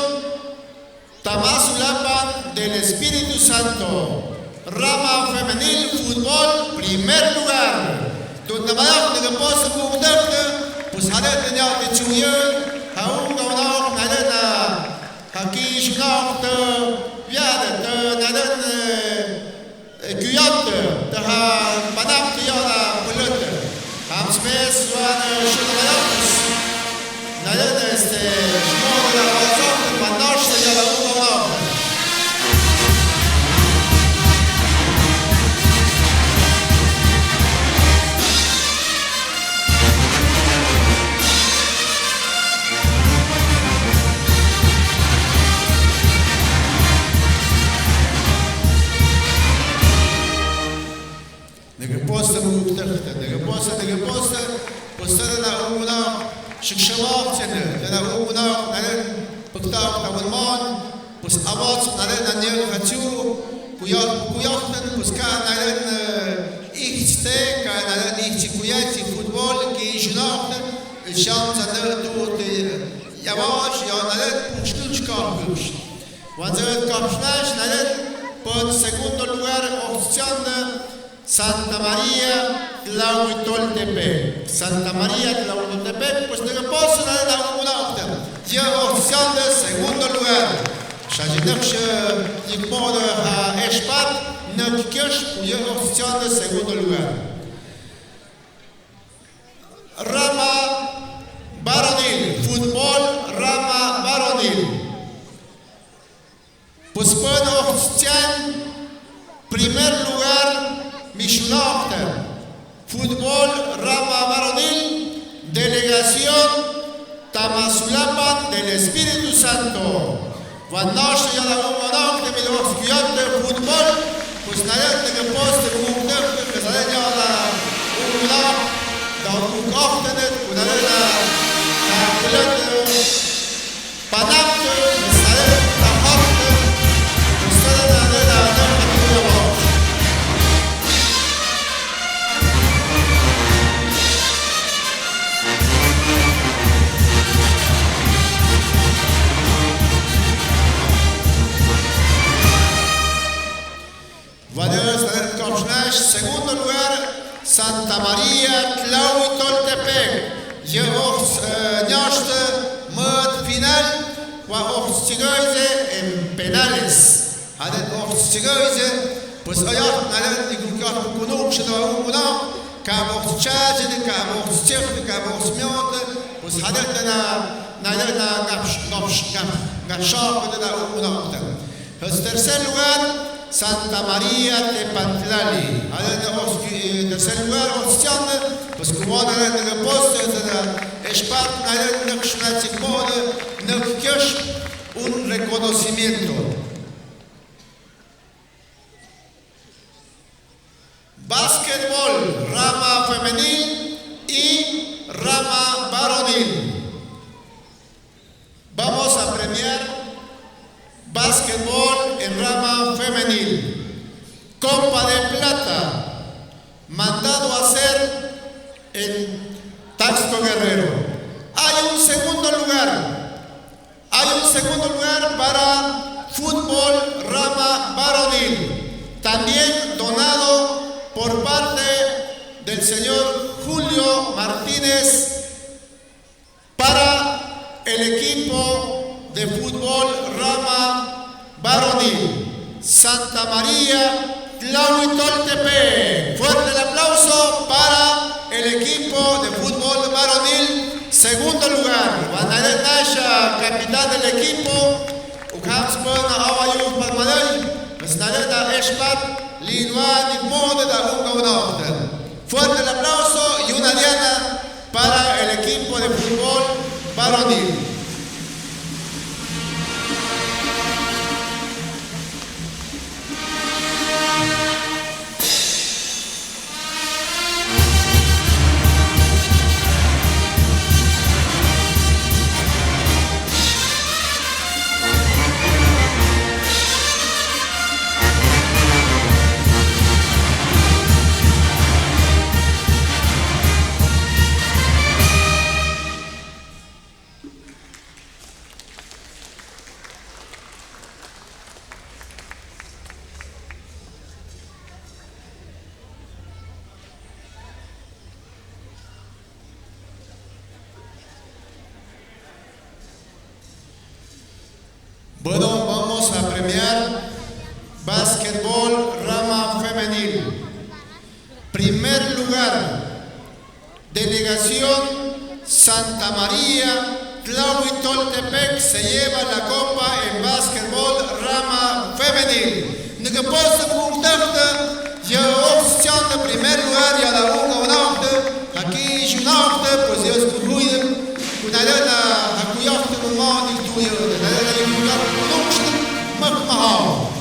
Tamasulapan del Espíritu Santo, rama femenil, fútbol, primer lugar. Tun namayak nege pos kukdek, pues hadet nyak de chuye, haung kaunok nadena, haki shunok te, viade te, naden, eh, Kuyat, taha panak tiya la pulut. Ham smes wan shulmayat. Naya este shmod la ozok mandosh tiya la uno. Nege posta mu tëhta, nege posta, nege posta, posta na unguna, shikshawak chene, na unguna, naren, pagtak, na wal mon, pos awat, naren, na niya, hachu, kuyak, kuyak, ten, pos ka, naren, eh, ihste, ka, naren, ihchi, kuyak, chi, football, ki, shunak, ten, sham, sa, naren, tu, te, yawash, ya, naren, pushkun, shkak, push. Wan, naren, kapshnash, naren, pon segundo lugar, opción, Santa María Tlahuitoltepec. Santa María Tlahuitoltepec, pues nege posta na la unguna okta. Ya opción de segundo lugar. Shaji nuksh, eh, yikmodo ha Eshpat, nuksh, ya opción de segundo lugar. Rama varonil, fútbol, rama varonil. Pues pon opción, primer lugar, mishunokta. Fútbol, rama varonil, delegación, Tamasulapan del Espíritu Santo. Wan nosh ya la unguna okta mi los kuyat de fútbol, pues naya de que poste unguna, que sale ya la unguna, da unguna okta de, unguna la, la, la, Wan nege, eh, kapshnash, segundo lugar, Santa María Tlahuitoltepec. Ya ox, eh, nyash, eh, mut final, wa ox chigoize en penales. Hadet ox chigoize, pues ayat, nalet, ni kukak, kunuk, shino, kuna, ka ox chaje, ka ox chef, ka ox miot, pues hadet na, nalet na, gapsh, gapsh, gap, gapshok, na, una, una. Pues tercer lugar, Santa María Tepatlali. Hadet na, ox, eh, tercer lugar, ox chande, pues como na, na, poste, na, Eshpat, nalet, na, kshna, chipode, na, kyosh, un reconocimiento. Básquetbol, rama femenil y rama varonil. Vamos a premiar básquetbol en rama femenil. Copa de Plata, mandado a hacer en Taxco Guerrero. Hay un segundo lugar. Hay un segundo lugar para fútbol rama varonil, también donado por parte del señor Julio Martínez para el equipo de fútbol rama varonil, Santa María Tlahuitoltepec. Fuerte el aplauso para Segundo lugar, wa nalëh nash capitán del equipo, u kham spëna awa yu palmarel, pues nalëh na Eshpat, Linwan, Nimodo, da un gaunaote. Fuerte el aplauso y una diana para el equipo de fútbol varonil. Bueno, vamos a premiar básquetbol rama femenil. Primer lugar, delegación Santa María Tlahuitoltepec se lleva la copa en básquetbol rama femenil. Nüküpos mukhtahta, ya oxsian primer lugar ya la unga unaohta, aquí shunaohta, pues Dios kuhuida, kunalana, hakuyohta, mumani, tuya, nalana, kuyohta, kunukshta, mak mahao.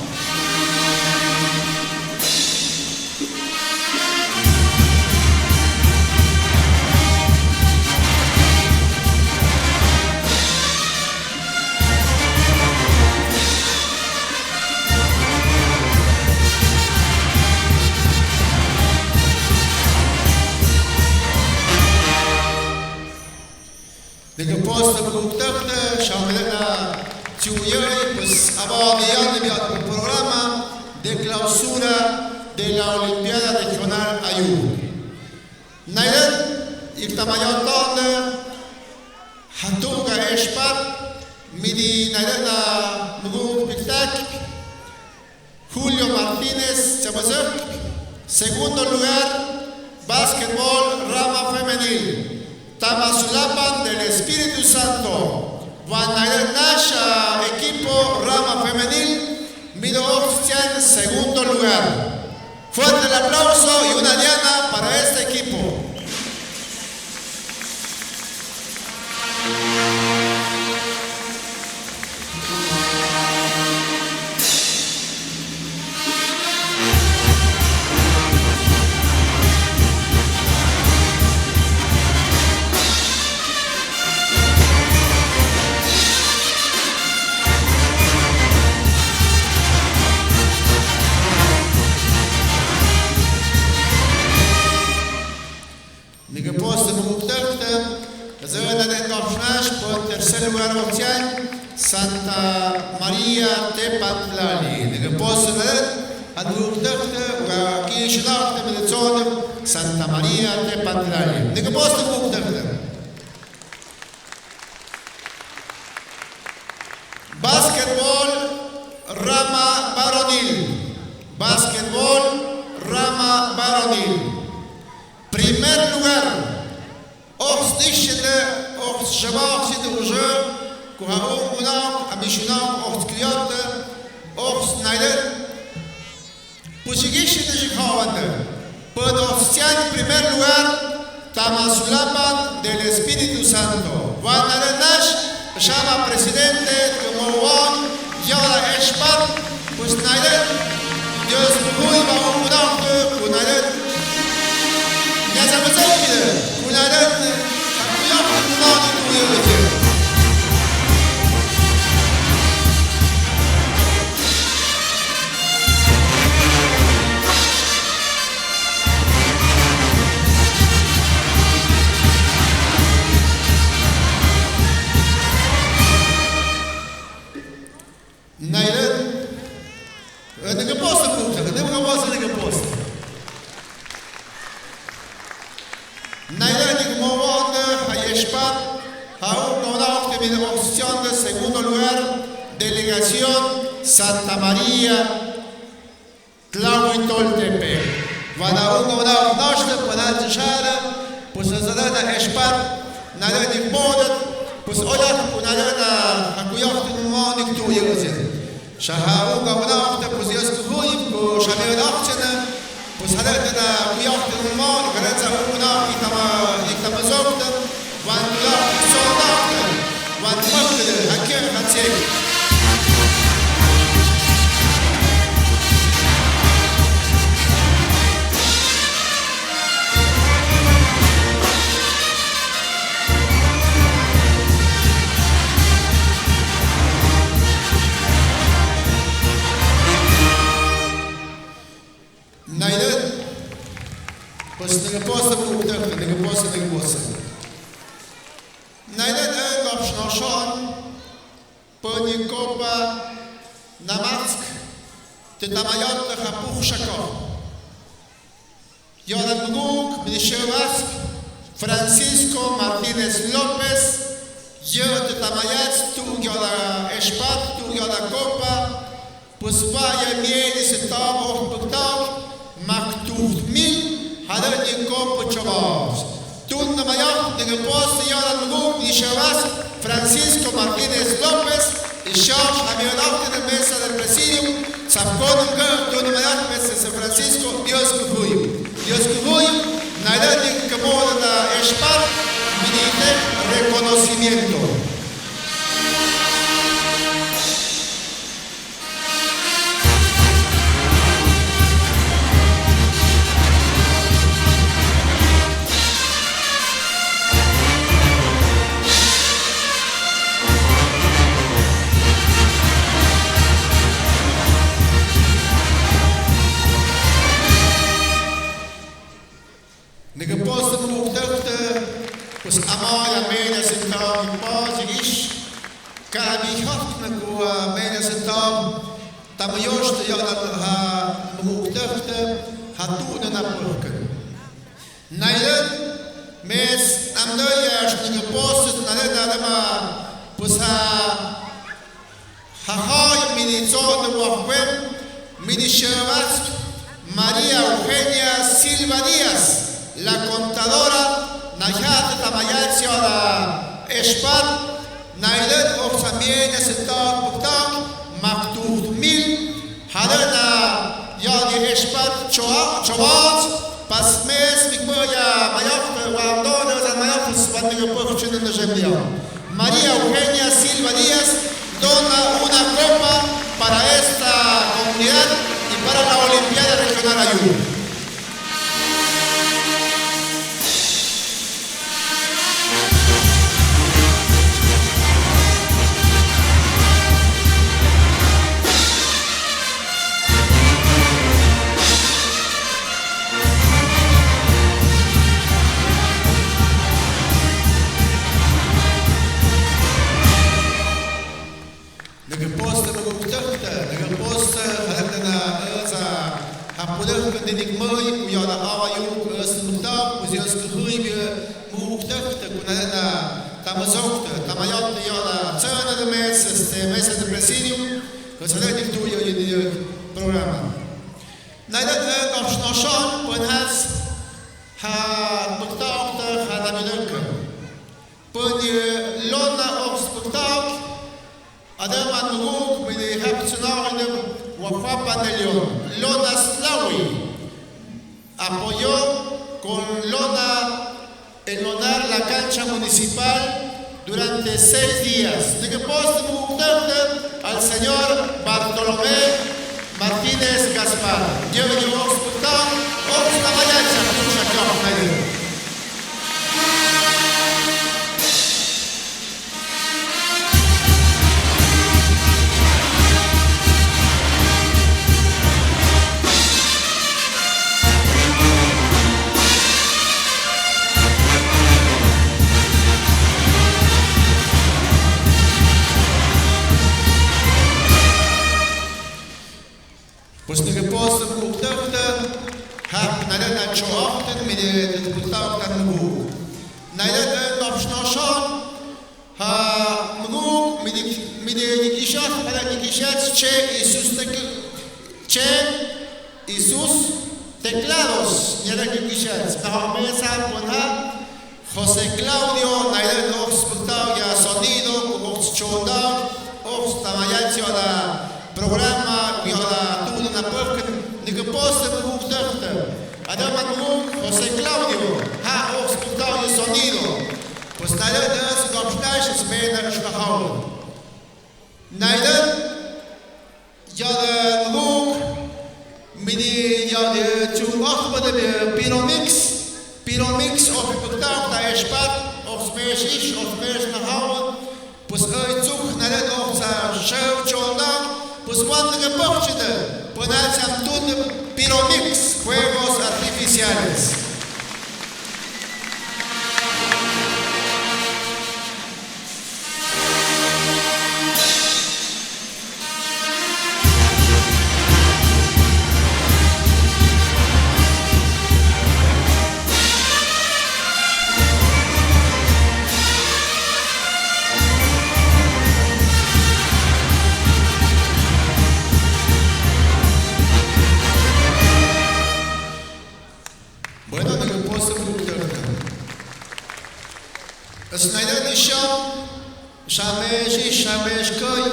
Nüküpos mukhtahta, shamlana, chuyai, pues, abadiyan, biat programa de clausura de la Olimpiada Regional Ayuc. Nairan, iktamayotonda, hatuka Eshpat, midi nairana, mugu piktak, Julio Martínez Chamazak, segundo lugar, básquetbol rama femenil, Tamasulapan del Espíritu Santo, Guanayanash, equipo rama femenil, mido oxtian, segundo lugar. Fuerte el aplauso y una diana para este equipo. Nüküpos mukhtahta, zana de Kafnash, por tercer lugar oxtian, Santa María Tepantlali. Nüküpos na, an mukhtahta, wa ki shunaohta, Santa María Tepantlali. Nüküpos mukhtahta. Básquetbol rama varonil. Básquetbol rama varonil. Primer lugar. Oxtishende, oxshabaxinde uje, kuha un unaok, amishunaok, oxtkriyote, oxnaidet. Puchigishi de Jehová. Puedo oficial primer lugar, Tamasulapan del Espíritu Santo. Guanaranash, shama presidente, como Juan, Yola Eshpat, pues naidet, Dios muy bajo, kunaidet, ya se me se pide, kunaidet, Naidet, eh, nigga posta, puta, nigga posta, nigga posta. Naidet, nigga mo wonde, ha Eshpat, ha un nona okte mi oxtian de segundo lugar, delegación Santa María, Tlahuitoltepec. Wana un nona oknoshte, wana zishara, pues, zana Eshpat, Nalëh ni bodet, pues oyak ku nalëh na, ha kuyakten mo ni tu yëse. Shaha u ka wala okta, pues Dios ku huyi ku shamir okta na, pues halëh na kuyakten mo, karensa u na, iktama, iktama zokta, wan kuyak soldakta, wan makta, hakia hatsik. Nailet, pues ningapos ta buk ta, ningapos ta, ningapos ta. Nailet, eh, ngap shnoshon, poni kopa, namatsk, te tamayot ta hapuk shako. Yola mguk, mini shewatsk, Francisco Martínez López, yo te tamayat, tu yola espat, tu yola kopa, pues vaya mieni se tamo, puktaw, mak tuht mil, hadar ni kopa chavas. Tun namayat, ningapos, yola mguk, mini shewatsk, Francisco Martínez López, i shah, amigo, en la mesa del presidium, sapkon, tun namayat, mesa San Francisco, Dios ku huyu. Dios ku huyu, nailet ni kamoda na espat, minite reconocimiento. Ningapos ta muktakta, pues amaya mena sentaw, pas ish, ka abi hak na kua mena sentaw, tamayosh ta ya ha muktakta, hatu na na purkan. Nailet, mes amdaya, ningapos ta nailet na ma, pues ha, Hahoy mini tso de wahwen, mini shewatsk, María Eugenia Silva Díaz, la contadora, nayat tamayat siola espat, nailet of samien ya sentad buktak, maktuht mil, hadana ya di espat choa, choat, pas mes mikmoya mayat, wandona, mayat, spandiga pokchina na jemdia. María Eugenia Silva Díaz dona una copa para esta comunidad y para la Olimpiada Regional Ayudo. Nagapos ta maguktakta, nagapos ta halakna na, eh, sa hapulak ka dinik moy, kuyala awayu, eh, sa muktak, kuzios ka huy, eh, muktakta, kunalana tamazokta, tamayokta, yala, tsana de mes, este, mesa de presidium, ka sa dinik tuyo, yun, yun, programa. Nailat, eh, noshon, buenas, ha, muktak, ha, nabilak. Pwede lona ox pwtak, adama nuguk, mini hapchunawin, wafapa de león, lona slawi. Apoyó con lona en lonar la cancha municipal durante seis días. De que post mukdakda al señor Bartolomé Martínez Gaspar. Dios, Dios, pwtak, ox na mayacha, pwtak, Pues nagapos ta mukdakta, hap nalana choaktan mide ta pwtak ta muguk. Nalana nopshnoshon, ha muguk mide, mide nikishat, hala nikishat, che Isus tek-, che Isus teclados, nyala nikishat, ha mesa pon ha, José Claudio, nai leh noh spuktaw ya sonido, ku hoks chonda, hoks tamayat yola programa, yola tu'u na pöhkön, ni ke pos de muk döhte. Adam man muk, José Claudio, ha hoks spuktaw ya sonido. Pues nai leh noh spuktaw ya sonido, nai leh Yade luk, midi yade chung ahbade Pyromix, Pyromix o pipukta ta espat, o smesh ish, o smesh na hawa, pues ay tsuk na red o sa shew chonda, pues wan de pokchide, pues na cham tun Pyromix, fuegos artificiales. Bueno, ni ke pos de muk döhte. Snaida nisham, shamesh, shamesh koy,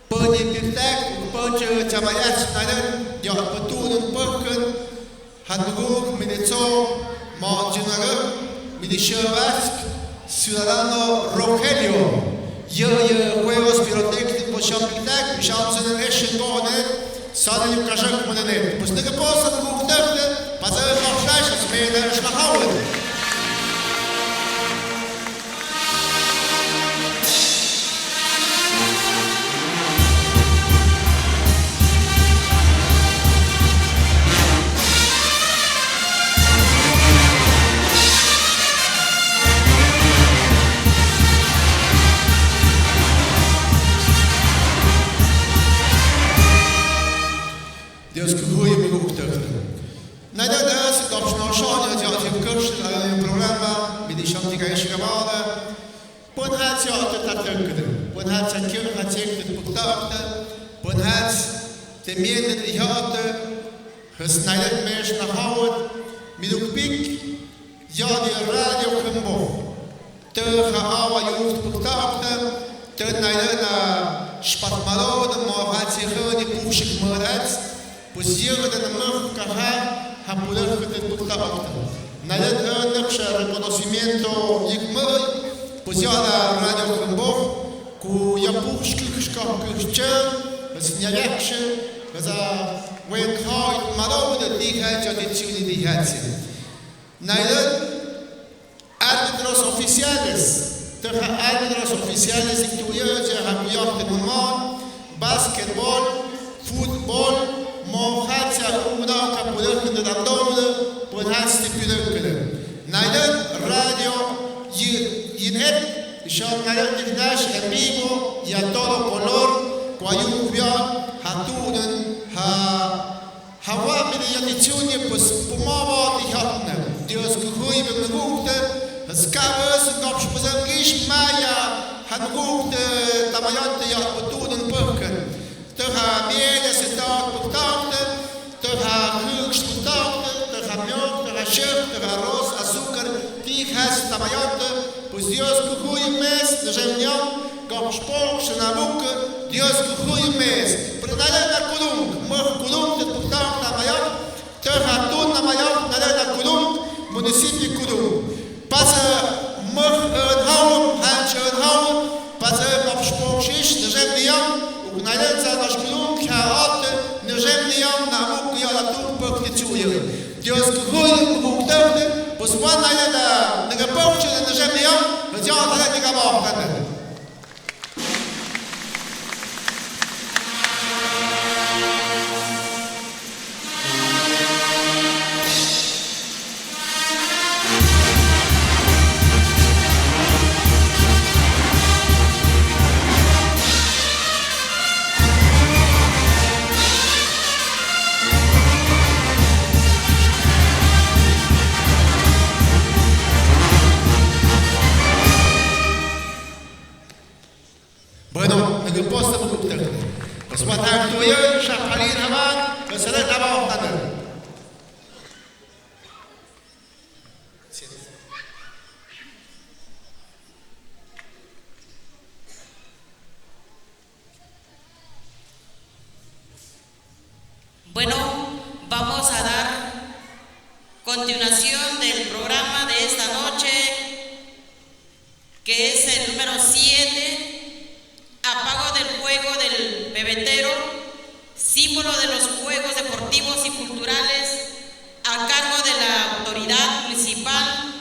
poni pirtak, poni chamayat, snaida, ya putun pöhkön, han muk, midi tso, ma junagö, midi shawas, ciudadano Rogelio, ya, ya, juegos pirotécnicos, sham pirtak, sham sen eshin konen, Sali yu kashak manene. Pues ni ke pos de muk döhte, pasa de muk döhte, meda shla hawa. Dios kuhuyi mi guktak. Nada das, dopshno shon, ya, ya, ya, kurs, la, la, programa, mi di shon, di, kaish, kamada. Pun hat, ya, ta, ta, ta, ta. Pun hat, ya, kyo, hat, ya, ta, pukta, ta. Pun hat, te, mien, de, ya, ta. Has, nada, mesh, na, hawat. Mi duk pik. Ya, di, radio, kumbo. Tø ha awa yufth pukta okta, tø nailana shpat malo na mo ha tsi khani pushik marat, pues yëgada na møh ka ha, ha pudar khata pukta okta. Nailan ha naksha reconocimiento yik møh, pues ya la radio Kamboj, ku ya pushik shkah kishcha, pues nya yaksha, pues a wen ha malo da di ha cha di chuni di ha tsi. Nailan, Árbitros oficiales. Tø ha árbitros oficiales ik tu ya ha kuyok te mon mon. Basketball, fútbol, mo ha cha una ka pudar kene da doble, pun ha sti pudar kene. Nailan radio yi, yin et, shon nailan dignash en vivo, y a todo color, kwa yu kubian, ha tunen, ha Hawa mi di yati chuni, pues, pumaba di hatna. Dios kuhuy be mugukte, skabes ngap shpazangish maya, han gukte, tamayante ya putun pöhken. Tø ha miel ya sitat puktakte, tø ha hüks puktakte, tø ha miok, tø ha shef, tø ha arroz, azúcar, ti has tamayante, pues Dios kuhuy mes, de jemnion, Kok shpok shanabuk, Dios kuhuy mes. Pero nalena Kudung, møh Kudung, te puktak na mayak, tø ha tun na mayak, nalena Kudung, municipio Kudung. Pasa møh en haum, hanch en haum, pasa kok shpok shish, nejem niam, uk nalen sa nash Kudung, kya at, nejem niam, na muk ya la tuk pok ti chuye. Dios kuhuy, muk tø, pues wan nalena, nega pok shi, nejem niam, ya nalena nega bok tane. Bueno, nagupos na mukupter. Pues watak tuyo, shapalin haman, pues red haman. Número siete, apago del fuego del pebetero, símbolo de los Juegos Deportivos y Culturales, a cargo de la autoridad municipal,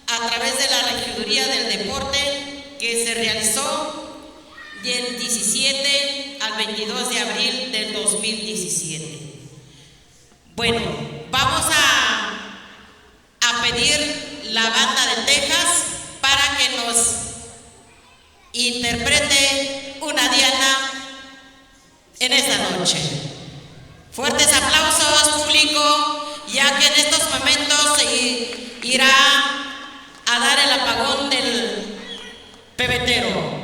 a través de la Regiduría del Deporte, que se realizó del diecisiete al veintidós de abril del dos mil diecisiete. Bueno, vamos a, a pedir la banda de Texas para que nos interprete una diana en esta noche. Fuertes aplausos, público, ya que en estos momentos se i-, irá a dar el apagón del pebetero.